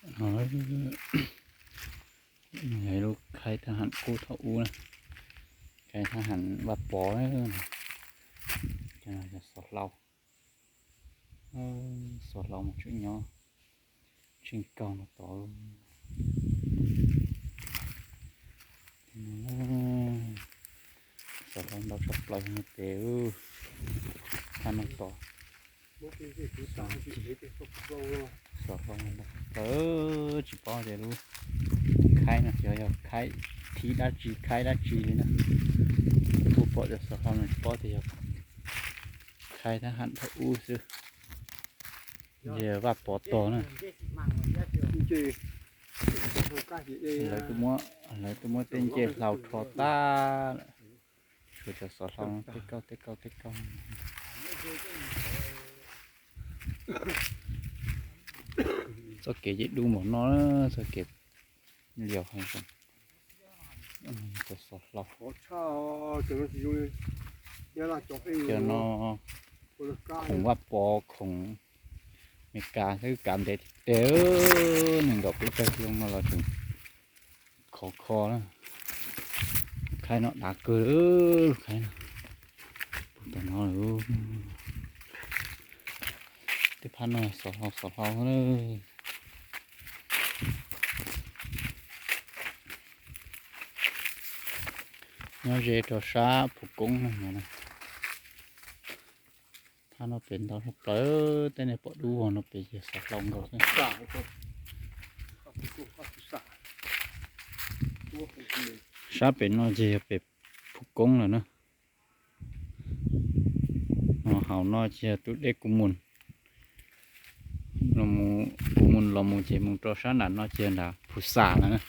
No yog lub khaib thab ham kub thaum ub na, khaib thab ham Vaj Pov. Cov no yog xov hlau, xov hlau mas tseem nyob tseem kaug no tod. Xov hlau ntau tshaj plaws no pem, thab no tod. Xov hlau ntau tshaj plaws, tsis paub tias lub khaib no xyov yog khaib thib dab tsi khaib dab tsi li na. Kuv pom cov xov hlau no tsis paub tias yog khaib thab ham thaum ub xwb. Yog Vaj Pov tog na. Lawv tuaj muab tej ncej hlau rho tag lawm, tshuav cov xov hlau tej kauj tej kauj tej kauj. Txoj kev yeej dub npaum no, txoj kev liaus heev. Cov xov hlau, cov no khoom Vaj Pov khoom Meskas xwb, kav ntev tiag tiag. Nees nkaum peb caug kis no los tseem khov kho na. Lub khaib no dav kawg, lub khaib no puag tom no lawm. Tej phab no xov hlau xov hlau na. Nyob ze rau sab Phu Koob no. Phab no pem ntau tshaj plaws, tej nej pom dub vog no pem yog xov hlau nkaus xwb. Sab pem no ces yog pem Phu Koob lawm na. Hauv no ces yog tus dej Ku Mus, Ku Mus los mus ces mus rau sab nram no ces yog nram Phu Xam lawm na.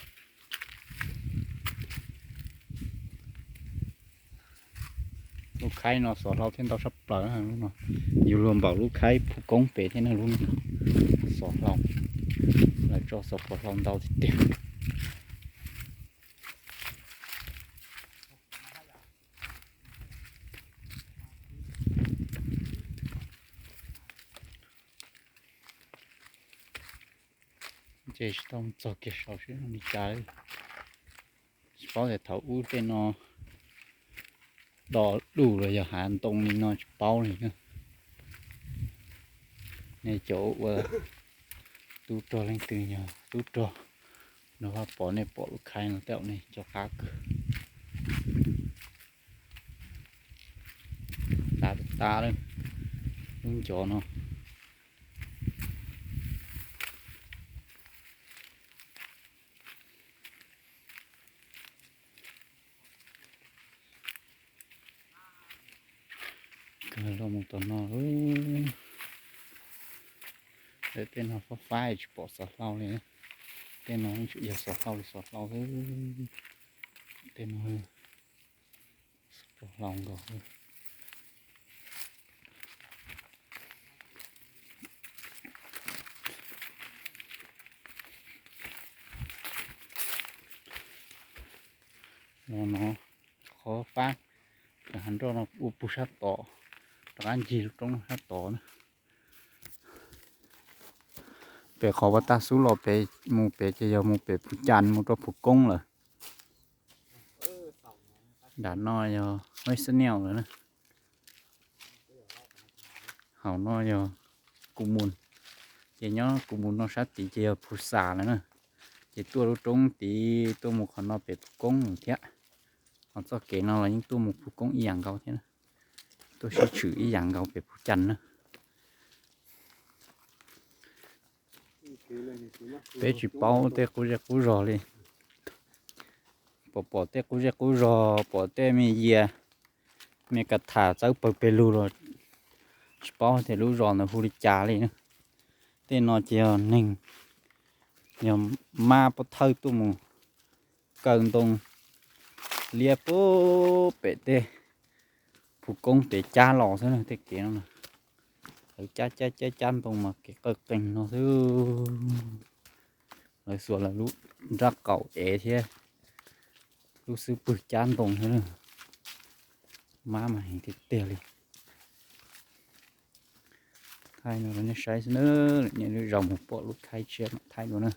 Lub khaib no xov hlau thiaj ntau tshaj plaws lub no. Yus luag npaum lub khaib Phu Koob pem thiab na, lub no xov hlau, lawv tso xov hlau ntau tiag tiag. Ces tsis tau txog kiag saud seb li cas li. Tsis paub tias thaum ub tej no do duj los yog hav ntoo li no tsis paub li na. Nej cov ua tub rog leej twg yog tub rog no Vaj Pov nej pom lub khaib no tej zaum nej nco qab kawg. Dav tas tas lawm lub ncov no. Kawg los mus tom no. Tej no fab fab tsis pom xov hlau li. Tej no tseem yog xov hlau li xov hlau xwb. Tej no xov hlau nkaus. Los no qhov fab, cov hav nroj no ua puag sab tod, rov qab ncig lub roob sab tod na. Pem qhov ua tag xub los pem, mus pem ces yog mus pem Phu Cas mus rau Phu Koob lawm. Nram no yog Huaib Xab Niaj lawm na. Hauv no yog Ku Mus, ces nyob Ku Mus no sab tid ces yog Phu Xam lawm na. Ces tuaj lub roob tid tuaj mus qhov no pem Phu Koob thiab. Ho txoj kev no los yeej tuaj mus Phu Koob ib yam nkaus thiab na. Tuaj sib tshwm ib yam nkaus pem Phu Cas na. Peb tsis paub tej qub zej qub zog li. Pom pom tej qub zej qub zog, pom tej me yias, me kas tham txawb pawg pes lug los tsis paub tias lub zos ntawd hu li cas li na. Tej no ces yog neeg, yog mab pov thawj tuaj mus kaw ntoo liab pem tej Phu Koob pem cab los xwb na. Tej kev no lawv cab cab cab cab ntoo mas kev qawj qees no xwb. Lawv xuas lawv lub nrab qaum ev thiab lub xub pwg cab ntoo xwb na. Mab mas heev tiag tiag li. Thaij no rau nej saib xwb na, nej lub zos mus pom lub khaib tshiab mam thaij dua na.